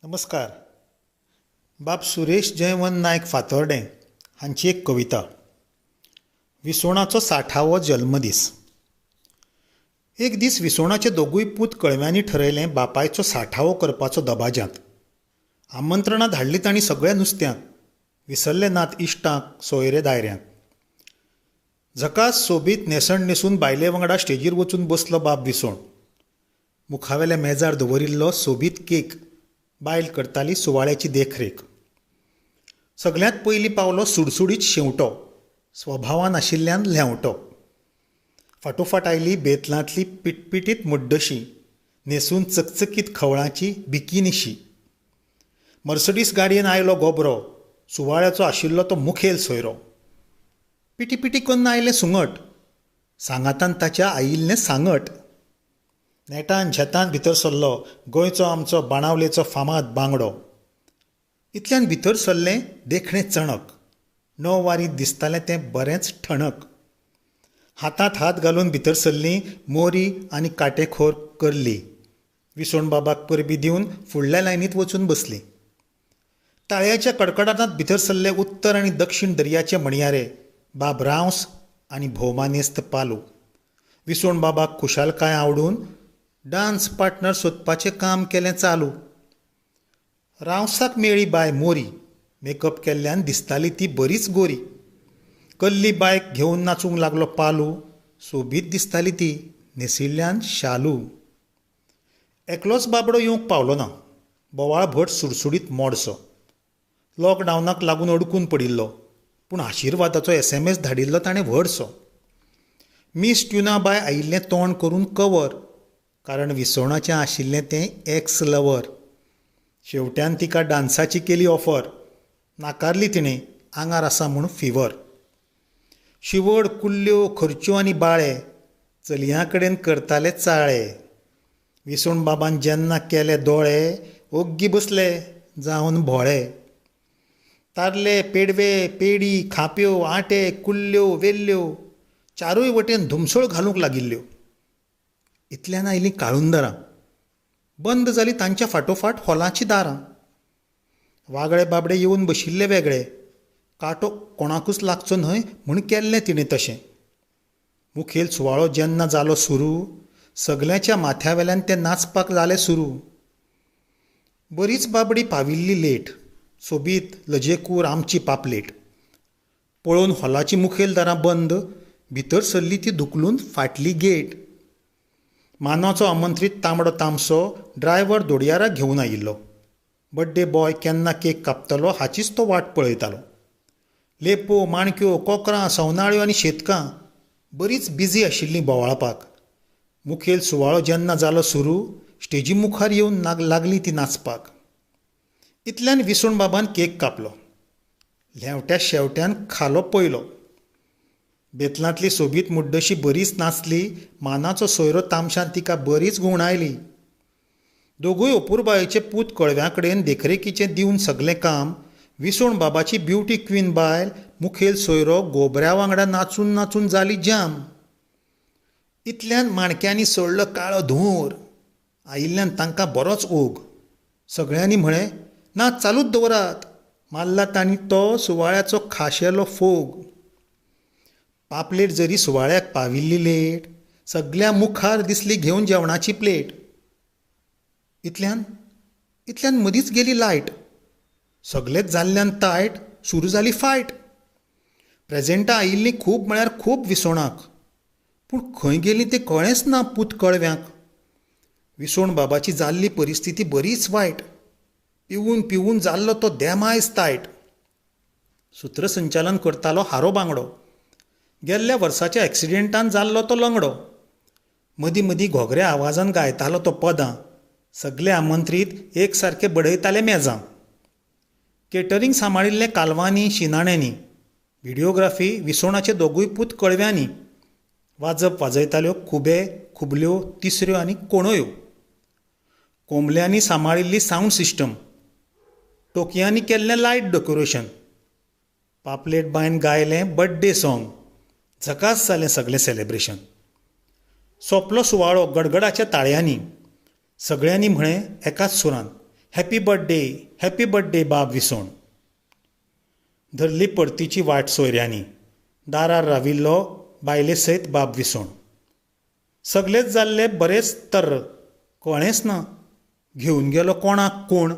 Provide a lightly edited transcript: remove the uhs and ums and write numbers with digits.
नमस्कार. बाब सुरेश जयवंत नायक फातोर्डें हांची एक कविता, विसवणाचो साठावो जल्मदीस. एक दीस विसवणाचे दोगूय पूत कळव्यांनी ठरयलें बापायचो साठावो करपाचो दबाज्यांत. आमंत्रणां धाडलीं तांणी सगळ्या नुस्त्यांक, विसरले नात इश्टांक, सोयरे दायऱ्यांक. झकास सोबीत न्हेसण न्हेसून बायले वांगडा स्टेजीर वचून बसलो बाब विसवण. मुखावेल्या मेजार दवरिल्लो सोबीत केक, बायल करताली सुवाळ्याची देखरेख. सगल्यांत पयलीं पावलो सुडसुडीत शेंवटो, स्वभावान आशिल्ल्यान ल्हेंवटो. फाटोफाट आयली बेतलांतली पिटपिटीत मुड्डशी, न्हेसून चकचकीत खवळांची बिकिनीशी. मर्सडीस गाडयेन आयलो गोबरो, सुवाळ्याचो आशिल्लो तो मुखेल सोयरो. पिटी पिटी कन्न आयलें सुंगट, सांगातान ताच्या आयिल्लें सांगट. नेटान झेतान भितर सरलो गोंयचो आमचो बाणावलेचो फामाद बांगडो. इतल्यान भितर सरलें देखणें चणक, णव वारींत दिसतालें तें बरेंच ठणक. हातांत हात घालून भितर सरलीं मोरी आनी कांटेखोर करली. विसवण बाबाक परबीं दिवन फुडल्या लायनींत वचून बसलीं. ताळयाच्या कडकडाटांत भितर सरले उत्तर आनी दक्षीण दर्याचे म्हणयारे बाब रावंस आनी भोवमानेस्त पालू. विसवण बाबाक खुशालकाय आवडून डान्स पार्टनर सोदपाचें काम केलें चालू. रावंसाक मेळ्ळी बाय मोरी, मेकअप केल्ल्यान दिसताली ती बरीच गोरी. कल्ली बायक घेवन नाचूंक लागलो पालू, सोबीत दिसताली ती न्हेसिल्ल्यान शालू. एकलोच बाबडो येवंक पावलो ना, बोवाळ भट सुडसुडीत मोडसो. लॉकडावनाक लागून अडकून पडिल्लो, पूण आशिर्वादाचो SMS धाडिल्लो ताणें व्हडसो. मिस ट्युना बाय आयिल्लें तोंड करून कवर, कारण विसवणाचें आशिल्लें तें एक्स लवर. शेवट्यान तिका डान्साची केली ऑफर, नाकारली तिणें आंगार आसा म्हूण फिवर. शिवड, कुल्ल्यो, खर्च्यो आनी बाळे चलयां कडेन करताले चाळे. विसवण बाबान जेन्ना केले दोळे, ओग्गी बसले जावन भोळे. तारले, पेडवे, पेडी, खांप्यो, आटे, कुल्ल्यो, वेल्ल्यो चारूय वटेन धुमसळ घालूंक लागिल्ल्यो. इतल्यान आयलीं काळुंदरां, बंद जाली तांच्या फाटोफाट हॉलाचीं दारां. वागळे बाबडे येवन बशिल्ले वेगळे, कांटो कोणाकूच लागचो न्हय म्हूण केल्लें तिणें तशें. मुखेल सुवाळो जेन्ना जालो सुरू, सगल्यांच्या माथ्यावेल्यान ते नाचपाक जाले सुरू. बरीच बाबडी पाविल्ली लेट, सोबीत लजेकूर आमची पापलेट. पळोवन हॉलाचीं मुखेल दारां बंद, भितर सरली ती धुकलून फाटली गेट. मानाचो आमंत्रीत तांबडो तामसो ड्रायव्हर दोडयाराक घेवन आयिल्लो. बड्डे बॉय केन्ना केक कापतलो हाचीच तो वाट पळयतालो. लेपो, माणक्यो, कोकरां, सवनाळ्यो आनी शेतकां बरीच बिजी आशिल्लीं बोवाळपाक. मुखेल सुवाळो जेन्ना जालो सुरू, स्टेजी मुखार येवन लागली ती नाचपाक. इतल्यान विसवण बाबान केक कापलो, ल्हेंवट्या शेवट्यान खालो पयलो. बेतलांतली सोबीत मुड्डशी बरीच नाचली, मानाचो सोयरो तामशान तिका बरीच घुंवडायली. दोगूय अपुरबायेचे पूत कळव्यां कडेन देखरेखीचें दिवन सगलें काम, विसवण बाबाची ब्युटी क्वीन बायल मुखेल सोयरो गोबऱ्या वांगडा नाचून नाचून जाली जाम. इतल्यान माणक्यांनी सोडलो काळो धुंवर, आयिल्ल्यान तांकां बरोच ओग. सगळ्यांनी म्हळें, नाच चालूच दवरात. मारला तांणी तो सुवाळ्याचो खाशेलो फोग. पापलेट जरी सुवाळ्याक पाविल्ली लेट, सगल्या मुखार दिसली घेवन जेवणाची प्लेट. इतल्यान इतल्यान मदींच गेली लायट, सगलेच जाल्ल्यान तायट, सुरू जाली फायट. प्रेजेंटां आयिल्लीं खूब म्हळ्यार खूब विसवणाक, पूण खंय गेलीं तें कळ्ळेंच ना पूत कळव्यांक. विसवण बाबाची जाल्ली परिस्थिती बरीच वायट, पिवून पिवून जाल्लो तो देमायज तायट. सुत्रसंचालन करतालो हारो बांगडो, गेल्ल्या वर्साच्या एक्सिडेंटान जाल्लो तो लंगडो. मदीं मदीं घोगऱ्या आवाजान गायतालो तो पदां, सगले आमंत्रीत एक सारके बडयताले मेजां. केटरींग सांबाळिल्लें कालवांनी, शिनाण्यांनी, व्हिडियोग्राफी विसवणाचे दोगूय पूत कळव्यांनी. वाजप वाजयताल्यो खुबे, खुबल्यो, तिसऱ्यो आनी कोणोयो. कोंबल्यांनी सांबाळिल्ली सावंड सिस्टम, टोकयांनी केल्लें लायट डेकोरेशन. पापलेट बायन गायलें बड्डे सॉंग, झकास जालें सगलें सेलेब्रेशन. सोंपलो सुवाळो गडगडाच्या ताळयांनी. सगळ्यांनी म्हळें एकाच सुरान, हॅपी बर्थडे, हॅपी बर्थडे बाब विसोण. धरली परतीची वाट सोयऱ्यांनी. दारार राविल्लो बायले सयत बाब विसोण. सगलेच जाल्ले बरेच तर्र, कळ्ळेंच ना घेवन गेलो कोणाक कोण.